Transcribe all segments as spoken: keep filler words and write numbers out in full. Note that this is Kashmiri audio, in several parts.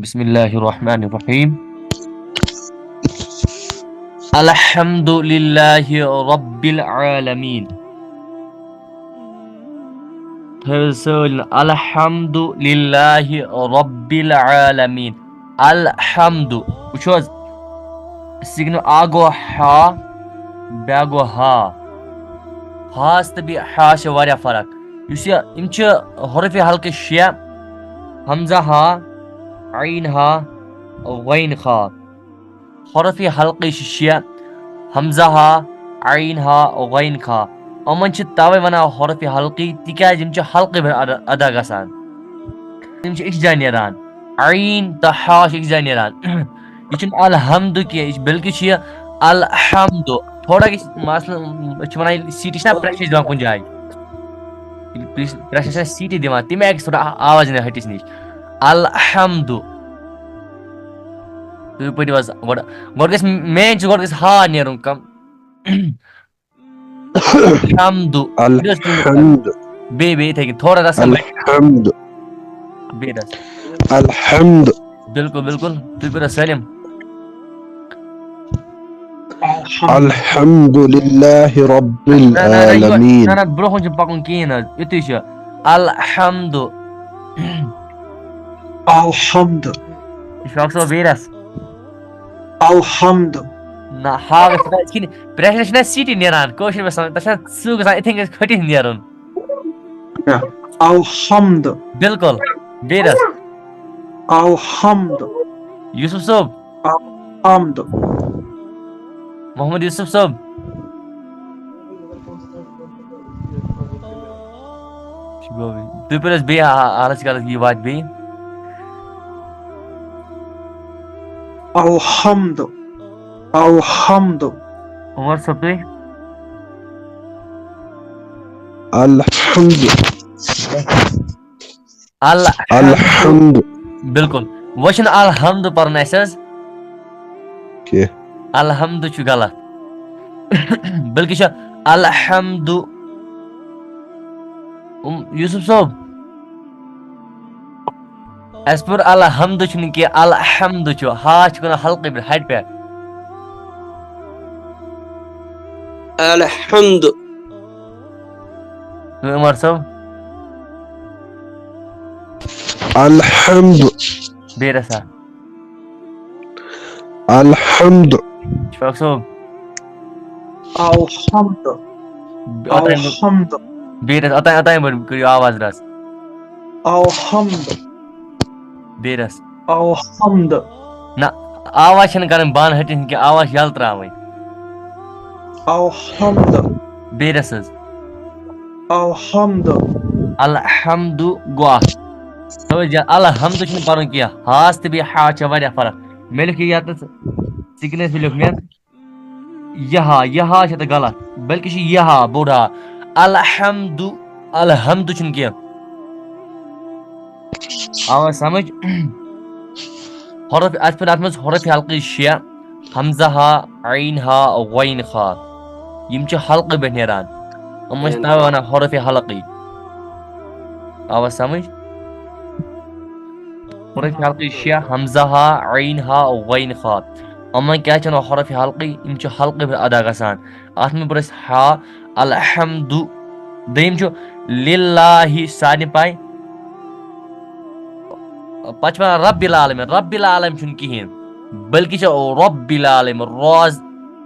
بسم الله الرحمن الرحيم. الحمد لله رب العالمين. تھٲیِو سٲلِم الحمد لله رب العالمين. الحمد. وٕچھِو حظ، سِگنہٕ اَکھ گوٚو ہا، بیٛاکھ گوٚو ہا۔ ہاس تہٕ بیٚیہِ ہا چھِ واریاہ فرق۔ یُس یہِ، یِم چھِ حروفِ حلقہٕ شےٚ، ہمزہ ہا، عین ہا، غین خا۔ حروفِ حلقہٕ چھِ شےٚ، ہمزہ ہا، عین ہا، غین خا۔ یِمن چھِ توے ونان حروفِ حلقی، تِکیازِ یِم چھِ حلقہٕ پٮ۪ٹھ ادا، ادا گژھان۔ یِم چھِ أکِس جایہِ نیران۔ عین تہٕ ہا چھِ أکِس جایہِ نیران۔ یہِ چھُنہٕ الحمد کینٛہہ، یہِ چھُ، بلکہِ چھُ یہِ الحمد۔ تھوڑا گژھِ مثلاً، أسۍ چھِ ونان، ییٚلہِ سیٖٹی چھِنہ پریشر دِوان کُنہِ جایہِ، ییٚلہِ پریشر چھِنہ سیٖٹی دِوان، تَمہِ آیہِ گژھِ تھوڑا آواز نیرٕنۍ ہٹِس نِش۔ الحمد۔ تُہۍ پٔرِو حظ گۄڈٕ، گۄڈٕ گژھِ مین چیٖز، گۄڈٕ گژھِ ہا نیرُن کم۔ الحمد۔ الحمد۔ بیٚیہِ، بیٚیہِ یِتھَے کٔنۍ، تھوڑا رَژھ کھنٛڈ۔ الحمد۔ بیٚیہِ رَژھ۔ الحمد۔ بِلکُل، بِلکُل۔ تُہۍ پٔرِو سٲلِم۔ الحمد لله رب نہ، نہ، نہ، یہِ گوٚو، العالمين۔ نہ، نہ، برٛونٛہہ کُن چھُنہٕ پَکُن کِہیٖنۍ حظ۔ یُتُے چھُ۔ الحمد۔ الحمد۔ یہِ چھُ اَکھ سُہ بیٚیہِ رَژھ۔ الحمد۔ نہ، ہا گژھِ نہ یِتھ کٔنۍ، پرٛٮ۪شرَس چھِنہ سیٖٹی نیران، کٲشِر پٲٹھۍ سَمجھ، تَتھ چھِنہ سُہ گژھان یِتھَے کٔنۍ کھٔٹِتھ نیرُن۔ الحمد۔ بِلکُل، بیٚیہِ رَژھ۔ الحمد۔ یوٗسُف صٲب۔ الحمد۔ محمد یوٗسُف صٲب۔ تُہۍ پٔرِو حظ بیٚیہِ، آ، آ، حالس کالس یہِ واتہِ بیٚیہِ۔ الحمد۔ الحمد۔ عمر صٲب، تُہۍ؟ الحمد۔ الحمد۔ الحمد۔ بِلکُل۔ وۄنۍ چھُنہٕ الحمد پَرُن اَسہِ حظ۔ کینٛہہ۔ الحمد چھُ غلط۔ بلکہِ چھُ الحمد۔ اُم، یوٗسُف صٲب، اَسہِ پوٚر الحمد چھُنہٕ کینٛہہ، الحمد چھُ۔ ہا چھُ کَرُن حلقہٕ پٮ۪ٹھ، ہَٹہِ پٮ۪ٹھ۔ الحمد۔ تُہۍ عمر صٲب۔ الحمد۔ بیٚیہِ رَژھا۔ الحمد۔ شفاق صٲب۔ الحمد۔ اوتانۍ، الحمد۔ بیٚیہِ رَژھ، اوتانۍ، اوتانۍ پٲٹھۍ کٔرِو آواز رَژھ۔ الحمد۔ بیٚیہِ رَژھ۔ الحمد۔ نہ، آواز چھَنہٕ کَرٕنۍ بنٛد ہَٹِس نہٕ کینٛہہ، آواز چھِ یَلہٕ ترٛاوٕنۍ۔ الحمد۔ بیٚیہِ رَژھ حظ۔ الحمد۔ الحمد گوٚو اَکھ۔ توے جا-، الحمد چھُنہٕ پَرُن کینٛہہ۔ ہاس تہٕ بیٚیہِ ہا چھےٚ واریاہ فرق۔ مےٚ لیوٚکھ یہِ یَتَس، سِکریٖنَس پٮ۪ٹھ لیوٚکھ مےٚ۔ یہِ ہا، یہِ ہا چھِ تہٕ غلط، بلکہِ چھُ یہِ ہا، بوٚڑ ہا۔ الحمد، الحمد چھُنہٕ کینٛہہ۔ آو حظ سمجھ؟ حرف، اَتھ پٮ۪ٹھ، اَتھ منٛز حرف حلقہٕ شےٚ، حمزہ ہا، عین ہا، غین خا۔ یِم چھِ حلقہٕ پٮ۪ٹھ نیران۔ یِمن چھِ توے ونان حرف حلقی۔ آو حظ سمجھ؟ حرف حلقی شےٚ، حمزہ ہا، عین ہا، غین خا۔ یِمن کیٛاہ چھِ وَنان حرف حلقی؟ یِم چھِ حلقہٕ پٮ۪ٹھ ادا گژھان۔ اَتھ منٛز پوٚر اَسہِ ہا، الحمد۔ دوٚیِم چھُ لِلّٰہِ، سارنٕے پَے۔ پَتہٕ چھِ وَنان رَبِّ العالَمین۔ رَبِّ العالَمین چھُنہٕ کِہیٖنۍ، بلکہِ چھِ رَبِّ العالَمین۔ راس،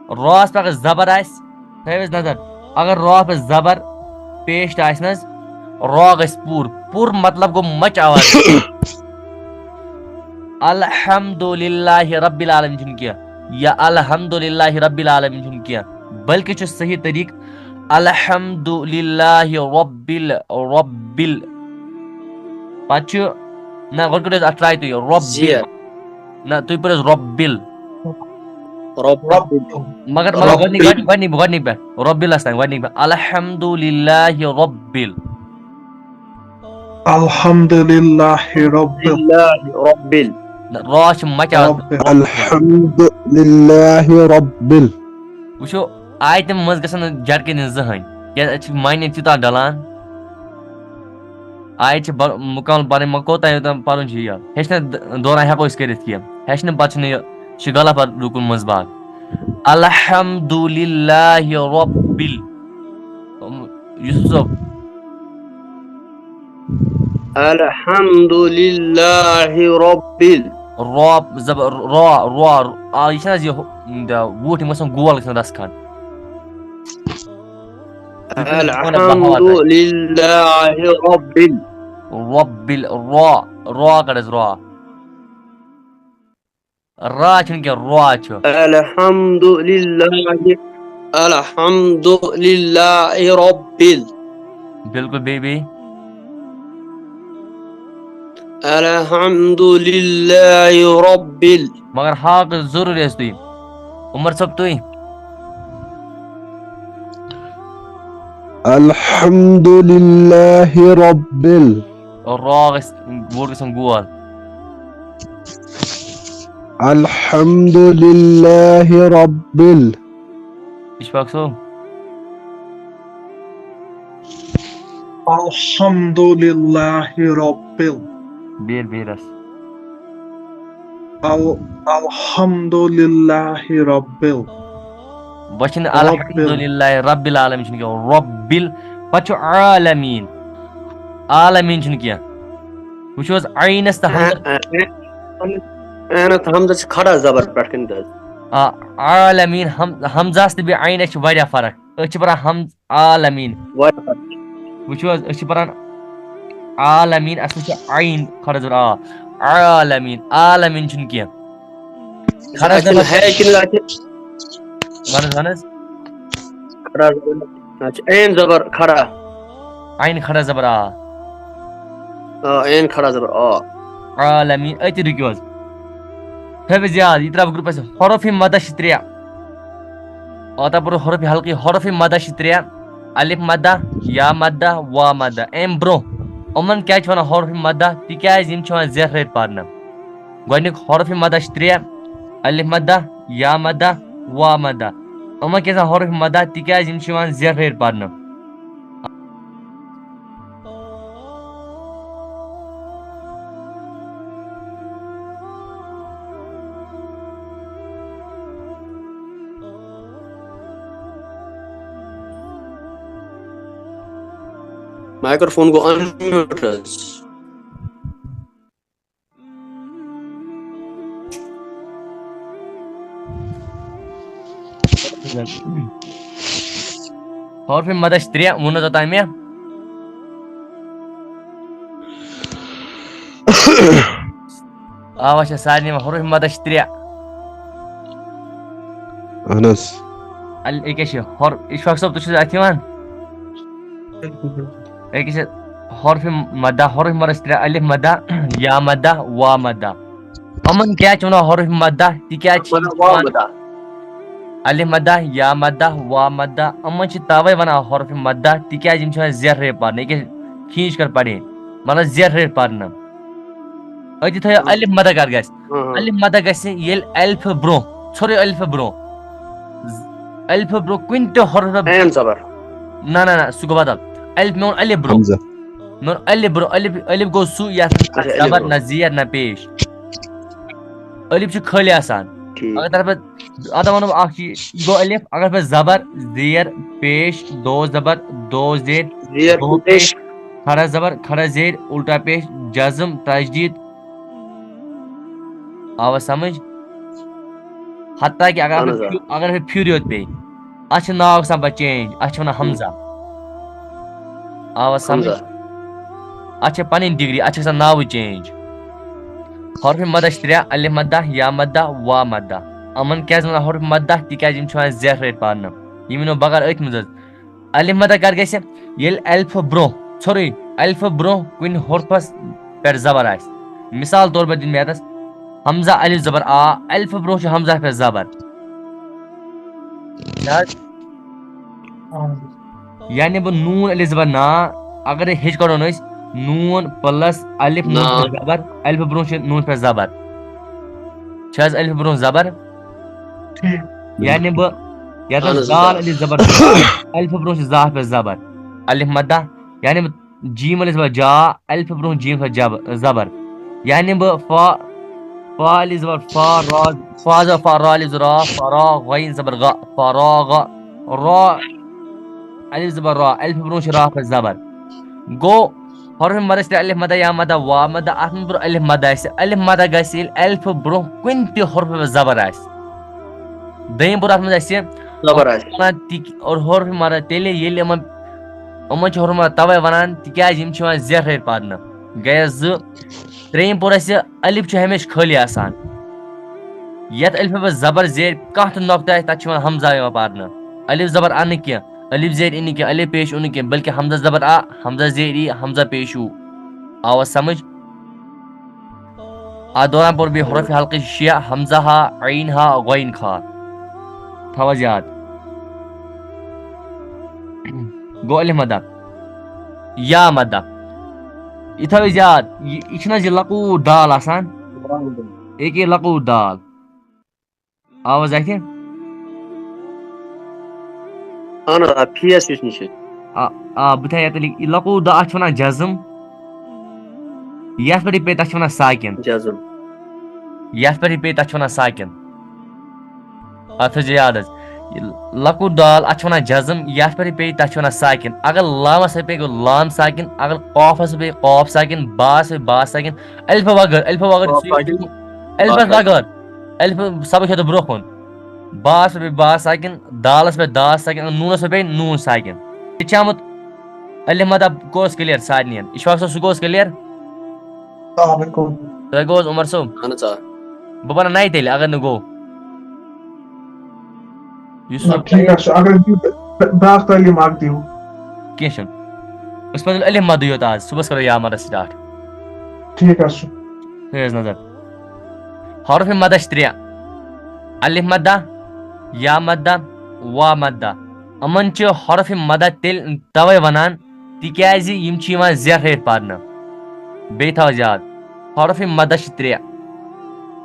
راس پٮ۪ٹھ اگر زبر آسہِ، تھٲیِو حظ نظر، اگر راس پٮ۪ٹھ زبر پیش آسہِ نہ حظ، را گژھِ پوٗرٕ۔ پوٗرٕ مطلب گوٚو مۄچہِ آواز۔ الحمد للہ رب العالمین چھُنہٕ کینٛہہ، یا الحمد للہ رب العالمین چھُنہٕ کینٛہہ، بلکہِ چھُ صحیح طریٖقہٕ الحمد للہ رب ال-، رب ال-، پتہٕ چھُ، نہ، گۄڈٕ کٔرِو حظ اَتھ try تُہۍ، رب ال-، نہ، تُہۍ پٔرِو حظ رب ال-، رب۔ مگر، مگر رب گۄڈٕنِکۍ، ال-، گۄڈٕنِکۍ، گۄڈٕنِکۍ، گۄڈٕنِکۍ پٮ۪ٹھ، رب الس تام، گۄڈٕنِکۍ پٮ۪ٹھ، الحمد للہ رب ال-، الحمد للہ رب ال-، للہ رب ال-، نہ، را چھِ مچاوان۔ رب ال-، الحمد للہ رب ال-۔ وٕچھو، آیتہِ منٛز گژھن نہٕ جھٹکہٕ دِنۍ زٕہٕنۍ، کیٛازِ اَتہِ چھِ معنی تیوٗتاہ ڈلان۔ آیت چھِ بر-، مُکمل پَرٕنۍ، مگر کوٚت تام یوٚتام پَرُن چھُ یہِ۔ ہیٚچھنہٕ د-، دوران ہٮ۪کو أسۍ کٔرِتھ کینٛہہ۔ ہیٚچھنہٕ پَتہٕ چھُنہٕ یہِ، یہِ چھُ غلط پَتہٕ رُکُن منٛزباگ۔ الحمد للہ رب ال-، یوسف صٲب۔ الحمد للہ رب ال-، رب زبر، را، را، آ، یہِ چھِنہٕ حظ یہِ ہُہ-، ووٗٹھ، یِم گژھن گول گژھن رَژھ کھنٛڈ۔ الحمد للہ رب ال-، رب ال-، را، را کر حظ، را۔ را چھُنہٕ کینٛہہ، را چھُ۔ الحمد للہ، الحمد للہ رب ال-، بِلکُل، بیٚیہِ، بیٚیہِ۔ الحمد للہ رب ال-، مگر ہاکھ ضروٗری ٲسۍ تُہۍ۔ عمر صٲب، تُہۍ۔ الحمد للہ رب ال-، را گژھِ، ووٹ گژھن گول۔ الحمد للہ رب ال-، اشفاق صٲب۔ الحمد للہ رب ال-، بیٚیہِ، بیٚیہِ رَس۔ ال-، الحمد للہ رب ال-، وۄنۍ چھُنہٕ رب ال-، الحمد للہ رب العالمین چھُنہٕ کینٛہہ، رب ال-، پَتہٕ چھُ عالمین۔ عالمین چھُنہٕ کینٛہہ۔ وٕچھِو حظ، عینَس تہٕ ہمزہ۔ عینَس تہٕ ہمزہ چھِ کھڑا زبر پٮ۪ٹھ کَنہِ حظ۔ آ، عالمین، ہم-، ہمزہَس تہٕ بیٚیہِ عینَس چھِ واریاہ فرق۔ أسۍ چھِ پَران ہم-، عالمین۔ واریاہ فرق۔ وٕچھِو حظ، أسۍ چھِ پَران عالمین، اَصلی چھِ عین کھڑا زبر آ۔ عالمین، عالمین چھُنہٕ کینٛہہ۔ کھڑا اَتہِ چھُنہٕ زبر۔ ہے کِنہٕ اَتہِ چھِ وَن حظ، وَن حظ۔ کھڑا زبر۔ اَتہِ چھِ عین زبر کھڑا۔ عین کھڑا زبر آ۔ آ، عین کھڑا زبر آ۔ عالمین، أتی رُکِو حظ۔ تھٲوِو حظ یاد، یہِ ترٛاوٕ بہٕ گرُپَس۔ حروفِ مدہ چھِ ترٛےٚ۔ اوترٕ پوٚر حروفِ حلقی، حروفِ مدہ چھِ ترٛےٚ۔ الف مدہ، یا مدہ، وا مدہ۔ اَمہِ برٛونٛہہ یِمَن کیٛازِ چھِ وَنان حروفِ مدہ؟ تِکیٛازِ یِم چھِ یِوان زیٹھرٲوِتھ پَرنہٕ۔ گۄڈٕنیُک حروفِ مدہ چھِ ترٛےٚ، الف مدہ، یا مدہ، وا مدہ۔ یِمَن کیٛازِ وَنان حروفِ مدہ؟ تِکیٛازِ یِم چھِ یِوان زیٹھرٲوِتھ پَرنہٕ۔ مایکروفون گوٚو unmute حظ۔ حروفِ مدہ چھِ ترٛےٚ، ووٚن نہ توٚتام مےٚ۔ آواز چھےٚ سارنٕے یِوان، حروفِ مدہ چھِ ترٛےٚ۔ اہن حظ۔ ال-، یہِ کیٛاہ چھِ؟ حر-، اشفاق صٲب، تُہۍ چھِو اَتھِ یِوان؟ أکِس چھِ حرفِ مدہ، حرفِ مدہ چھِ ترٛےٚ، الف مدہ، یا مدہ، وا مدہ۔ یِمَن کیٛاہ چھِ وَنان حرفِ مدہ؟ تِکیٛازِ چھِ یِم مدہ، وا مدہ۔ الف مدہ، یا مدہ، وا مدہ۔ یِمَن چھِ تَوَے وَنان حرفِ مدہ، تِکیٛازِ یِم چھِ وَنان زیٹھرٲوِتھ پَرنہٕ۔ یہِ کیٛاہ کھینچ کر پَرے؟ مطلب زیٹھرٲوِتھ پَرنہٕ۔ أتی تھٲیِو ہاں۔ الف مدہ کر گژھِ۔ ہاں، ہاں۔ الف مدہ گژھِ ییٚلہِ الفہٕ برٛونٛہہ، ژھوٚرُے الفہٕ برٛونٛہہ۔ ز-، الفہٕ برٛونٛہہ کُنہِ تہِ حرفہٕ عین زبر۔ نہ، نہ، نہ، سُہ گوٚو بدل۔ الف، مےٚ ووٚن الف برٛونٛہہ۔ حمزہ۔ مےٚ ووٚن الف برٛونٛہہ، الف، الف گوٚو سُہ یَتھ نہٕ اچھا، الف زبر برٛونٛہہ۔ نہ زیر نہ پیش۔ الف چھُ خٲلی آسان۔ ٹھیٖک۔ اگر تَتھ پٮ۪ٹھ، اَتھ وَنو بہٕ اَکھ چیٖز، یہِ گوٚو الف، اگر پٮ۪ٹھ زبر، زیر، پیش، دو زبر، دو زیر، زیر، دو پیش۔ پیش، کھڑا زبر، کھڑا زیر، الٹا پیش، جزم، تشدید۔ آوا سمجھ؟ حتیٰ کہ اگر اہن حظ، آ۔ پھر-، اگر پھر پھیُر یوت پیٚیہِ، اَتھ چھُ ناو گژھان پَتہٕ change، اَتھ چھِ وَنان ہم۔ حمزہ۔ آوا سمجھ؟ حمزہ۔ اَتھ چھِ پَنٕنۍ degree، اَتھ چھِ گژھان ناوٕے change۔ حرفِ مدہ چھِ ترٛےٚ، الف مدہ، یا مدہ، وا مدہ۔ یِمَن کیٛازِ وَنان حرفِ مدہ؟ تِکیٛازِ یِم چھِ وَنان زیٹھرٲوِتھ پَرنہٕ۔ یِم یِنو بغٲر أتھۍ منٛز حظ۔ الف مدہ کر گژھِ؟ ییٚلہِ الفہٕ برٛونٛہہ، ژھوٚرُے الفہٕ برٛونٛہہ کُنہِ حرفس پٮ۪ٹھ زبر آسہِ۔ مثال طور پر دِمہٕ بہٕ ییٚتس حمزہ الف زبر آ، الفہٕ برٛونٛہہ چھُ حمزہ پٮ۪ٹھ زبر۔ چھا حظ؟ یعنی بہٕ نوٗن الف زبر نا، اگر ہیٚچھ کڑون أسۍ نوٗن plus الف نوٗن نا۔ پٮ۪ٹھ زبر، الفہٕ برٛونٛہہ چھُ نوٗن پٮ۪ٹھ زبر۔ چھا حظ الفہٕ برٛونٛہہ زبر؟ ٹھیٖک۔ یعنی بہٕ ییٚتس اہن حظ، دال بِلکُل۔ الف زبر، الفہٕ برٛونٛہہ چھُ زا پٮ۪ٹھ زبر۔ الف مدہ، یعنی بہٕ جیم الف زبر جا، الف برونٛہہ جیم سا جب زبر۔ یعنی بہٕ فا، فا الف زبر فا، را، فا زبر فا، را الف زبر را، فرا، غین زبر غ، فراغ، را الف زبر را، الف برونٛہہ چھِ را پتہٕ زبر۔ گوٚو حرف مدس تہِ الف مدہ یا مدہ وا مدہ، اتھ منٛز برونٛہہ الف مدہ آسہِ، الف مدہ گژھِ ییٚلہِ الف برونٛہہ کُنہِ تہِ حرفس زبر آسہِ۔ دوٚیِم برونٛہہ اتھ منٛز آسہِ زبر آسہِ۔ ونان تہِ، اور حرف مدہ تیٚلہِ ییٚلہِ یِمن، یِمن چھِ حرف مدہ توے ونان تِکیازِ یِم چھِ یِوان زیٹھرٲوِتھ پرنہٕ۔ گٔیس زٕ۔ ترٛیٚیِم پوٚر اَسہِ، الف چھُ ہمیشہِ خٲلی آسان۔ یَتھ الفَس زبر زیر کانٛہہ تہِ نۄقطہٕ آسہِ، تَتھ چھُ یِوان ہمزہ یِوان پَرنہٕ۔ الف زبر اَنہٕ کینٛہہ، الف زیر اِنہٕ کینٛہہ، الف پیش اُنہٕ کینٛہہ، بلکہِ ہمزہ زبر آ، ہمزہ زیر ای، ہمزہ پیش او۔ آوا سمجھ؟ اَتھ دوران پوٚر بیٚیہِ حروف حلقہٕ شےٚ، ہمزہ ہا، عین ہا، غین کھا۔ تھاو حظ یاد۔ گوٚو الف مدہ۔ یا مدہ۔ یہِ تھٲوِو یاد، یہِ، یہِ چھُنہٕ حظ یہِ لۄکُٹ دال آسان؟ ییٚکیٛاہ یہِ لۄکُٹ دال۔ آواز اَتھِ؟ اَہَن حظ، آ، فیس یُس نِش چھُ۔ آ، آ، بہٕ تھاوٕ یَتھ لیکھ-، یہِ لۄکُٹ دال، اَتھ چھِ وَنان جزم۔ یَتھ پٮ۪ٹھ یہِ پیٚیہِ، تَتھ چھِ وَنان ساکِن۔ جزم۔ یَتھ پٮ۪ٹھ یہِ پیٚیہِ، تَتھ چھِ وَنان ساکِن۔ اَتھ تھٲیزیو یاد حظ۔ یہِ لۄکُٹ دال، اَتھ چھِ وَنان جزم، یَتھ پٮ۪ٹھ یہِ پیٚیہِ، تَتھ چھِ وَنان ساکِن۔ اگر لامَس پٮ۪ٹھ پیٚیہِ، گوٚو لام ساکِن۔ اگر قافَس پٮ۪ٹھ پیٚیہِ، قاف ساکِن۔ باس پٮ۪ٹھ پیٚیہِ، باس ساکِن۔ الفہٕ وغٲر، الفہٕ وغٲر قاف چھُ ساکِن۔ الفَس بغٲر۔ الفہٕ سبق ہیٚتو برٛونٛہہ کُن۔ باس پٮ۪ٹھ پیٚیہِ، باس ساکِن۔ دالَس پٮ۪ٹھ داس ساکِن۔ نوٗنَس پٮ۪ٹھ پیٚیہِ نوٗن ساکِن۔ یہِ چھِ آمُت الف مدہ گوٚو حظ clear سارنٕے؟ اِشفاق صٲب، سُہ گوٚو حظ clear؟ السلام علیکم۔ تۄہہِ گوٚو حظ عمر صٲب؟ اہن حظ، آ۔ بہٕ بناو نَیہِ تیٚلہِ، اگر نہٕ گوٚو۔ یُس نہ، ٹھیٖک حظ چھُ، اگر تُہۍ بیٛاکھ تعلیٖم اکھ دِیِو۔ کینٛہہ چھُنہٕ۔ أسۍ پرو الف مدٕے یوت آز، صُبحس کرو یا مدہ start۔ ٹھیٖک حظ چھُ۔ تھٲیِو حظ نظر۔ حرف مدہ چھِ ترٛےٚ۔ الف مدہ، یا مدہ، وا مدہ۔ یِمن چھِ حرف مدہ تیٚلہِ توے ونان، تِکیازِ یِم چھِ یِوان زیٹھرٲوِتھ پرنہٕ۔ بیٚیہِ تھاو یاد، حرف مدہ چھِ ترٛےٚ۔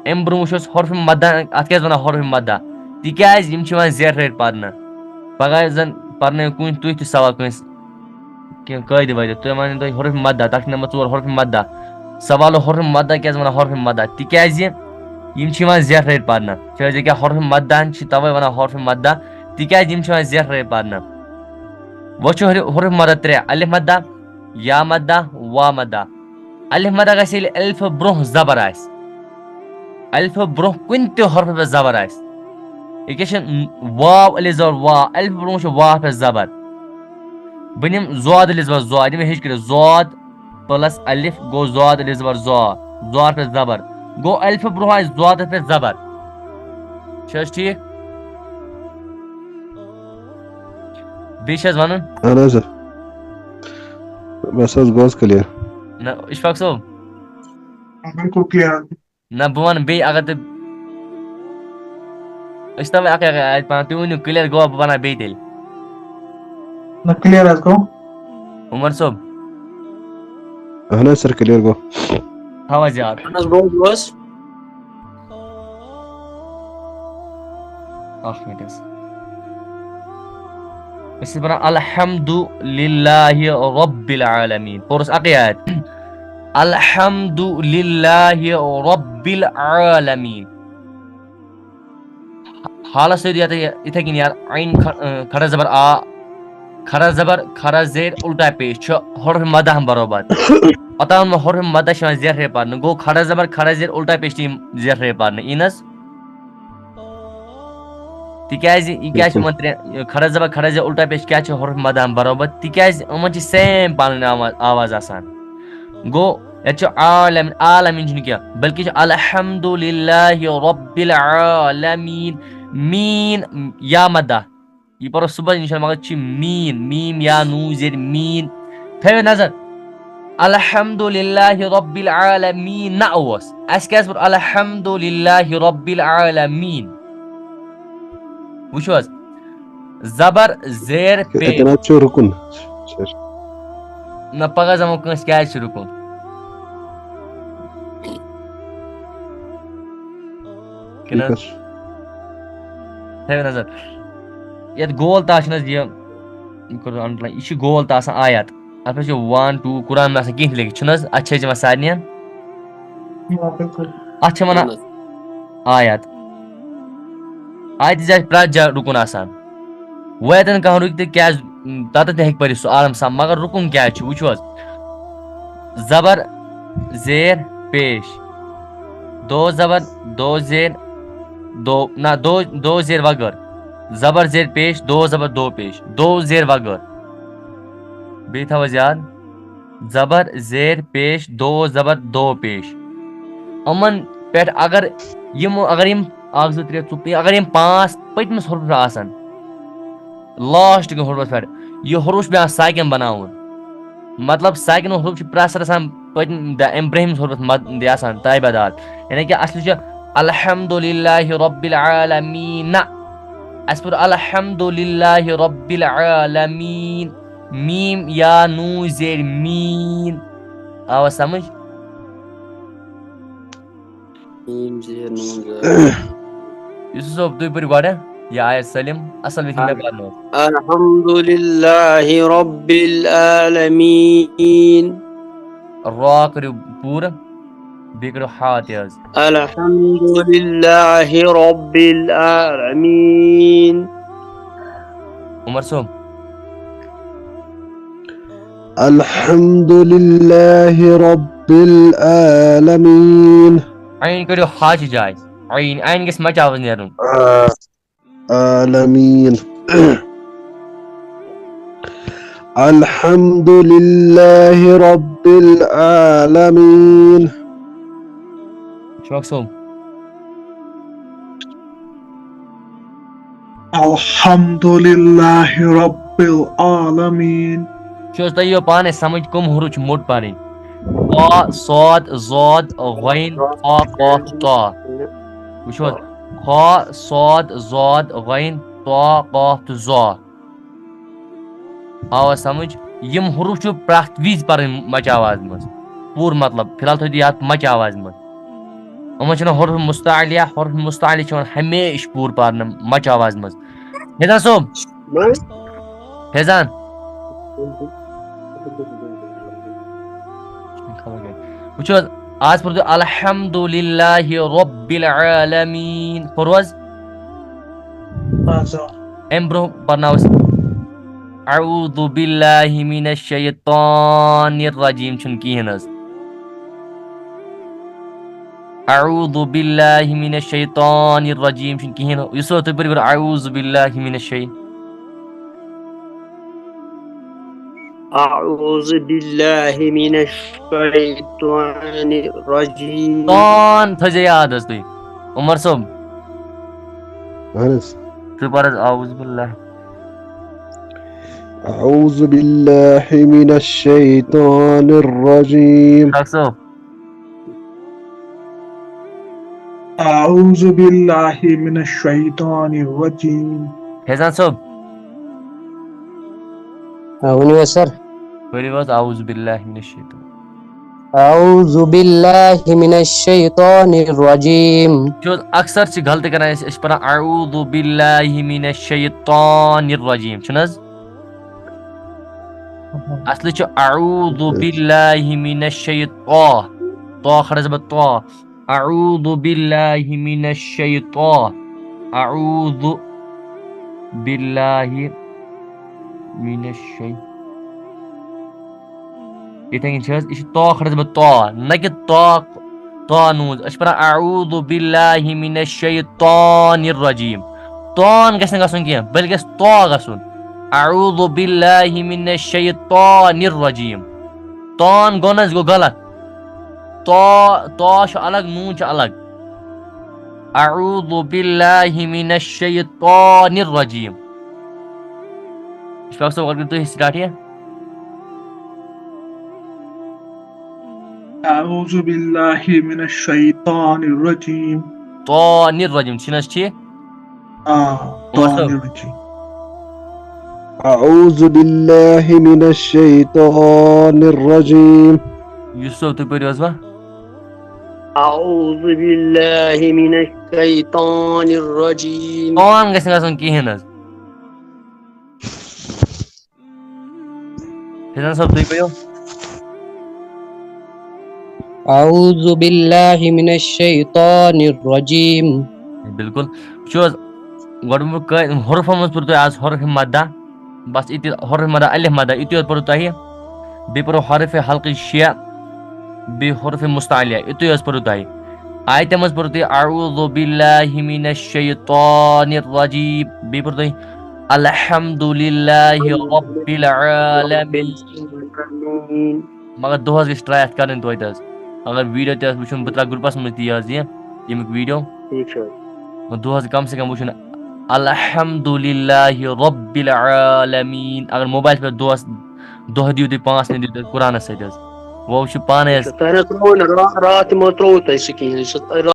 اَمہِ برونٛہہ وٕچھ اَسہِ حرف مدہ، اَتھ کیازِ وَنان حرف مدہ؟ تِکیازِ یِم چھِ یِوان زیٹھرٲوِتھ پرنہٕ۔ پگاہ زَن پرنٲیِو کُنہِ تُہۍ تہِ سوال کٲنٛسہِ، کینٛہہ قٲیدٕ وٲیدٕ، تُہۍ وَنان تۄہہِ حرف مدہ، تَتھ چھِ نمبر ژور حرف مدہ۔ سوال حرف مدہ کیازِ وَنان حرف مدہ؟ تِکیازِ یِم چھِ یِوان زیٹھرٲوِتھ پرنہٕ۔ کیازِ کیٛاہ حرف مدہ چھِ توے وَنان حرف مدہ، تِکیازِ یِم چھِ یِوان زیٹھرٲوِتھ پرنہٕ۔ وۄنۍ چھُ حر-، حرف مدہ ترٛےٚ، الف مدہ، یا مدہ، وا مدہ۔ الف مدہ گژھِ ییٚلہِ الف برونٛہہ زبر آسہِ۔ الف برونٛہہ کُنہِ تہِ حرفس پٮ۪ٹھ زبر آسہِ۔ یہِ کیٛاہ چھِ؟ واو الف زبر وا، الف برونٛہہ چھُ واو پٮ۪ٹھ زبر۔ بہٕ نِمہٕ زواد الف زبر زوا، یہِ مےٚ ہیٚچھ کٔرِتھ۔ زواد plus الف گوٚو زواد الف زبر زوا، زوار پٮ۪ٹھ زبر۔ گوٚو الف برونٛہہ آسہِ زوادس پٮ۪ٹھ زبر۔ چھِ حظ ٹھیٖک؟ بیٚیہِ چھِ حظ وَنُن؟ اہن حظ سر۔ بس حظ، گوٚو حظ clear؟ نہ، اشفاق صٲب۔ بِلکُل clear حظ۔ نہ، بہٕ وَنہٕ بیٚیہِ، اگر تُہۍ، أسۍ چھِ تَوَے اَکٕے اَکٕے آیت پَران، تُہۍ ؤنِو clear گوٚوا، بہٕ وَنہٕ بیٚیہِ تیٚلہِ۔ نہ، clear حظ گوٚو۔ عمر صٲب۔ اہن حظ سر، clear گوٚو۔ تھاو حظ یاد۔ اہن حظ گوٚو، گوٚو حظ۔ اکھ منٹ حظ۔ أسۍ چھِ پَران الحمد للہ رب العالمین۔ پوٚرُس اَکٕے آیت۔ الحمد للہ رب العالمین۔ حالس سۭتۍ یتھ، یِتھے کٔنۍ یار، عین کھ-، اۭں، کھڑا زبر آ، کھڑا زبر، کھڑا زیر، الٹا پیش چھُ حرف مدہ ہم برابر۔ اوٚتام حرف مدہ چھِ یِوان زیٹھرے پرنہٕ، گوٚو کھڑا زبر، کھڑا زیر، الٹا پیش تہِ یِم زیٹھرے پرنہٕ۔ یی نہ حظ؟ تِکیازِ یہِ کیٛاہ چھِ بِلکُل۔ یِمن ترٛےٚ، کھڑا زبر، کھڑا زیر، الٹا پیش کیٛاہ چھِ حرف مدہ ہم برابر؟ تِکیازِ یِمن چھِ same پنٕنۍ آواز، آواز آسان۔ گوٚو ییٚتہِ چھُ عالمین، عالمین چھُنہٕ کینٛہہ، بلکہِ چھُ الحمد للہ رب العالمین۔ مین یا مدہ، یہِ پرو صبحس انشاءاللہ، مگر چھِ مین، میم یا نون زیر مین۔ تھٲیِو نظر، الحمد للہ رب العالمین نہ اوس، اَسہِ کیٛازِ پوٚر الحمد للہ رب العالمین؟ وٕچھِو حظ، زبر زیر پے۔ اَتٮ۪ن حظ چھُ رُکُن۔ نہ، پگاہ زَن وۄنۍ کٲنٛسہِ کیٛازِ چھُ رُکُن؟ کِنہٕ ٹھیٖک حظ؟ حظ چھُ۔ تھٲیِو نظر۔ یَتھ گول تاہ چھُنہٕ حظ یہِ، یہِ کوٚر underline، یہِ چھُ گول تاہ آسان آیت۔ اَتھ پٮ۪ٹھ چھُ ون ٹوٗ، قرآن منٛز آسان کینٛہہ تہِ لیکھِتھ، چھُنہٕ حظ؟ اَتھ چھِ أسۍ دِوان سارنٕے۔ آ، بِلکُل۔ اَتھ چھِ وَنان آیت۔ آیتہِ جایہِ پرٛٮ۪تھ جایہِ رُکُن آسان۔ وۄنۍ اَتٮ۪ن کانٛہہ رُکہِ تہٕ کیٛازِ، تَتٮ۪تھ تہِ ہیٚکہِ پٔرِتھ سُہ آرام سان، مگر رُکُن کیٛازِ چھُ؟ وٕچھِو حظ، زبر زیر پیش، دو زبر، دو زیر، دو نہ، دو دو زیر وغٲر، زبر زیر پیش، دو زبر دو پیش، دو زیر وغٲر۔ بیٚیہِ تھاو حظ یاد، زبر زیر پیش، دو زبر دو پیش۔ یِمن پٮ۪ٹھ اگر یِم اگر یِم اکھ زٕ ترٛےٚ ژور، اگر یِم پانٛژھ پٔتمِس حرفس آسن، لاسٹ کِس حرفس پٮ۪ٹھ، یہِ حرف چھُ پیوان ساکن بناوُن۔ مطلب، ساکن حرف چھُ پرٛٮ۪تھ ساتہٕ آسان پٔتمہِ، دَ-، امہِ برٛونٛہمِس حرفس مد-، یہِ آسان تابع دار۔ یعنی کہِ اصلی چھُ الحمدللہ رب العالمین۔ اَسہِ پوٚر الحمدللہ رب العالمین۔ میٖم یا نوٗن زیر میٖن۔ آوا سمجھ؟ میٖم زیر نوٗن زیر۔ یوسف صٲب، تُہۍ پٔرِو گۄڈٕ یہِ آیت سٲلِم، اصل پٲٹھۍ مےٚ پرنوو۔ الحمدللہ رب العالمین۔ را کٔرِو پوٗرٕ، بیٚیہِ کٔرِو ہا تہِ حظ۔ الحمدللہ رب العالمین۔ عمر صٲب۔ الحمدللہ رب العالمین۔ عین کٔرِو ہا چہِ جایہِ۔ عین، عین گژھِ مَچہِ آواز نیرُن۔ آ، عالمین۔ الحمدللہ رب العالمین۔ شوق صٲب۔ الحمدللہ رب العالمین۔ وٕچھِو حظ، تۄہہِ یِیو پانَے سمجھ کٕم حروف چھِ موٚٹ پَرٕنۍ۔ خا، صاد، ضاد، غین، طا، قاف، طا۔ وٕچھِو حظ، خا، صاد، ضاد، غین، طا، قاف تہٕ ظا۔ آوا سمجھ؟ یِم حروف چھِ پرٛٮ۪تھ وِزِ پَرٕنۍ مَچہِ آوازِ منٛز۔ پوٗرٕ مطلب، فی الحال تھٲیِو تُہۍ یاد مَچہِ آوازِ منٛز۔ یِمَن چھِ وَنان حروف مستعلیہ، حروف مستعلیہ چھِ یِوان ہمیشہِ پوٗرٕ پَرنہٕ مَچہِ آوازِ منٛز۔ فیضان صٲب، فیضان۔ وٕچھِو حظ، آز پٔرِو تُہۍ الحمدللہ رب العالمین۔ پوٚرُو حظ؟ اَہَن حظ، آ۔ اَمہِ برٛونٛہہ پَرناوو أسۍ اعوذ باللہ من الشیطان الرجیم، چھُنہٕ کِہیٖنۍ حظ۔ اعوذ باللہ من الشیطان الرجیم چھُنہٕ کِہیٖنۍ۔ یوسف صٲب، تُہۍ پٔرِو گۄڈٕ اعوذ باللہ من الشی-، اعوذ باللہ من الشیطان الرجیم۔ تان تھٲیزیو یاد حظ تُہۍ۔ عمر صٲب، اہن حظ۔ تُہۍ پَر حظ اعوذ باللہ۔ اعوذ باللہ من الشیطان الرجیم۔ ڈاکٹر صٲب۔ اعوذ باللہ من الشیطان الرجیم۔ فیضان صٲب۔ آ، ؤنِو حظ سر۔ پٔرِو حظ اعوذ باللہ من الشیطان۔ اعوذ باللہ من الشیطان الرجیم۔ وٕچھِو حظ، اکثر چھِ غلطی کران أسۍ، أسۍ چھِ پران اعوذ باللہ من الشیطان الرجیم، چھُنہٕ حظ؟ اصلی چھُ اعوذ باللہ من الشیطان، طا کھڑا زبر طا۔ اعوذ باللہ من الشیطان، اعوذ باللہ من الشی-، یِتھے کٔنۍ چھِ حظ، یہِ چھُ طا کھڑا زبر طا، نہ کہِ طا، طا نوٗن۔ أسۍ چھِ پران اعوذ باللہ من الشیطان الرجیم۔ طان گژھِ نہٕ گژھُن کینٛہہ، بلکہِ گژھِ طا گژھُن۔ اعوذ باللہ من الشیطان الرجیم۔ طان گوٚو نہ حظ، گوٚو غلط۔ طا، طا چھُ الگ، نوٗن چھُ الگ۔ اعوذ باللہ من الشیطان الرجیم۔ اشفاق صٲب، گۄڈٕ کٔرِو تُہۍ start یہِ۔ اعوذ باللہ من الشیطان الرجیم۔ طان الرجیم، چھُنہٕ حظ ٹھیٖک؟ آ، بوزتھو؟ طان الرجیم۔ اعوذ باللہ من الشیطان الرجیم۔ یوسف صٲب، تُہۍ پٔرِو حظ وۄنۍ۔ اعوذ باللہ من الشیطان الرجیم۔ طان گژھِ نہٕ گژھُن کِہیٖنۍ حظ۔ فیضان صٲب، تُہۍ پٔرِو۔ أعوذ بالله من الشيطان الرجيم. بِلکُل۔ وٕچھِو حظ، گۄڈٕ ووٚنمُت کٲ-، حرفَن منٛز پٔرِو تۄہہِ آز حرف مدہ، بس یِتُے حرف مدہ، الف مدہ، یِتُے یوت پٔرِو تۄہہِ۔ بیٚیہِ پٔرِو حرف حلقہٕ شےٚ، بیٚیہِ حرف مستعلیہ، یِتُے یوت پٔرِو تۄہہِ۔ آیتہِ منٛز پٔرِو تُہۍ أعوذ بالله من الشيطان الرجيم، بیٚیہِ پٔرِو تُہۍ الحمد لله رب العالمين۔ مگر دۄہس گژھِ ٹراے اتھ کرٕنۍ توتہِ حظ۔ اگر ویڈیو تہِ آسہِ وٕچھُن، بہٕ تراوٕ گروپس منٛز تہِ یہِ حظ یہِ، ییٚمیُک ویڈیو۔ ٹھیٖک چھُ حظ۔ دۄہس کم سے کم وٕچھُن الحمد لله رب العالمين۔ اگر موبایلس پٮ۪ٹھ دۄہس، دۄہ دِیِو تُہۍ پانٛژھ مِنٹ دِیِو تُہۍ قرآنس سۭتۍ حظ۔ وۄنۍ وٕچھِو پانے حظ۔ تۄہہِ نہ ترٛووُ نہٕ را-، راتھ تہِ مہ ترٛووُ تۄہہِ سُہ کِہیٖنۍ، سُہ تۄہہِ